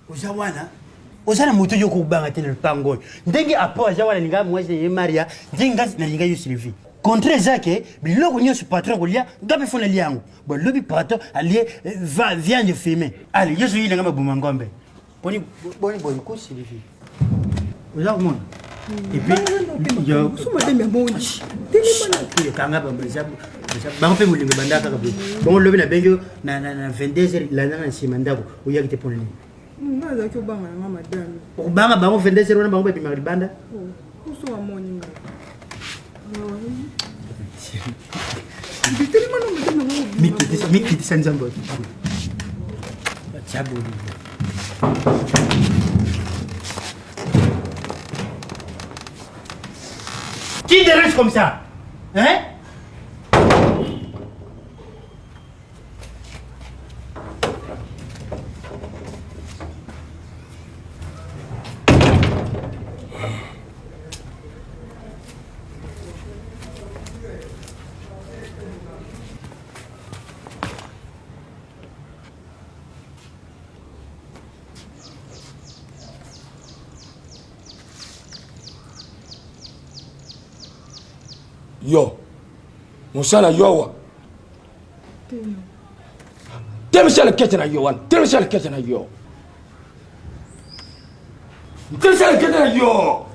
Oza wana oza na moto yo kobanga te na lopango oyo ndenge apo aza wana alinga mwasi na ye Maria ndenge nga nalinga yo Sylvie contraire eza ke biloko nyonso patron akolia nga mpe fo nalia yango bon lobi patron alie eh, viande fumée ale yo soki nanga mabuma ngombe boni boni boye ko Sylvie oza komona kanga bango mpe bolingo ebanda kaka boye bongo lobi nabengi yo na 22 heures landanga na nsima ndako oyaki te mpona nini nga azalaki obanga na nga madame okobanga bango 22 heures wana bango babimaka libanda oso amoni nga mikitisa nzambe batya bolingo Qui dérange comme ça Hein Yo mosala yo awa telemisa lekete na yo wana telemisa lekete na yo telemisa lekete na yo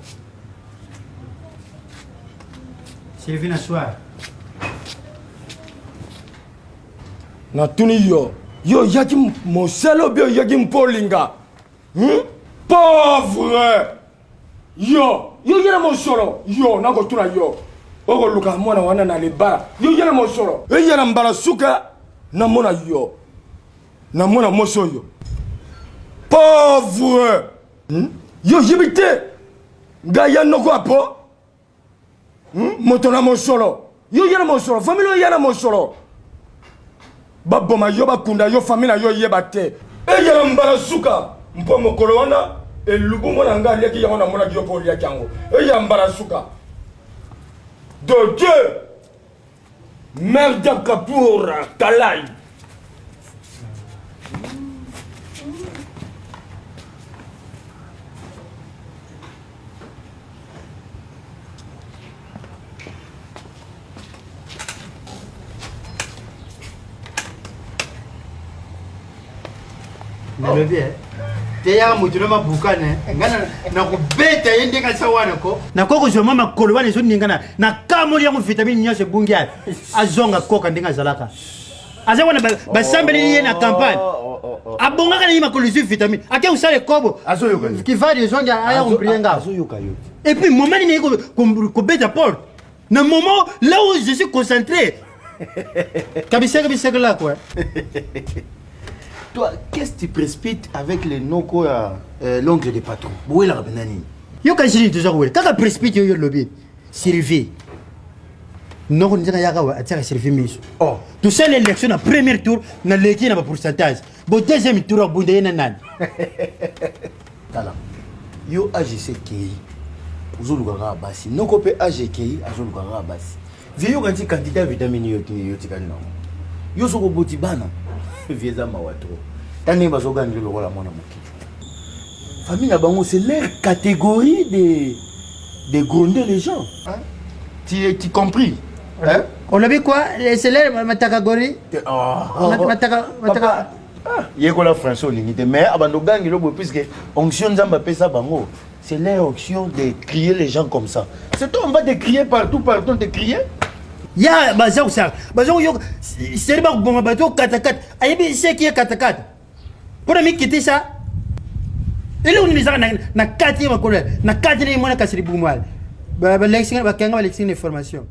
Sylvie na soir natuni yo yo oyaki mosala obi oyaki mpo olinga hmm? pauvre yo yo ye na mosolo yo nakotuna yo okoluka mwana wana na libala yo ye na mosolo eye na mbala suka namona yo namona mwasi oyo pauvre hmm? yo oyebi te ngai ya noko apo Hmm? moto na mosolo yo ye na mosolo famille oyo ye na mosolo baboma yo bakunda yo famille na yo eyeba te eyela mbala suka mpo mokolo wana elubu mwana ngai aliaki yango namonaki yo mpo oliaki yango eya mbala suka de dieu merde kapour kalai nalobi eh. teyaka moto na mabukane ngai nakobeta ye ndenge aza wana ko nakoki kozwa mwa makolo wana ezoningana nakamoli yango vitamine nyonso ebungi azonga koka ndenge azalaka aza wana basambeli ye na campagne oh, oh, oh, abongaka na ye makolo ezwi vitamine ake kosala ekobo kivadi ezongi aya komprie nga et puis moment nini aye kobeta porte na moment là où je suis concentré kabiseke biseke là quoi Toi, qu'est-ce que tu précipites avec les noko ya euh, l'oncle des patrons bowelaka mpenza nini yoka nini toza kowela kaka précipite yo yo lobi Sylvie noko nzaka yaka wa atiaka Sylvie miso oh tosali élection na premier tour na leki na ba pourcentage bo deuxième tour abunda ye na nani tala yo age esi ekei ozoluka kaka basi noko mpe age ekei azoluka kaka basi vie yoka nti quantité ya vitamine yo yo tikali nango yo soki oboti bana vie eza mawa trop ta ndenge bazogangela lokola mwana moke Famille na bango c'est leur catégorie de de gronder les gens. Hein? Tu tu compris? Hein? Olobi quoi? C'est leur matakagorie? Oh. Mataka mataka ah, yekola français olingi te mais abando gangelo boye puisque onction nzambe apesa bango c'est leur onction de crier les gens comme ça c'est toi on va te crier partout partout on te crier ya baza kosala baza koyoka seri bakoboma bato katakata ayebi seki ye katakata mpo na mikitisa eloko nini ezaka na kati ya makolo na kati na ye mwana kasi libumu wana balekisi nga bakanga balekisi nga na information.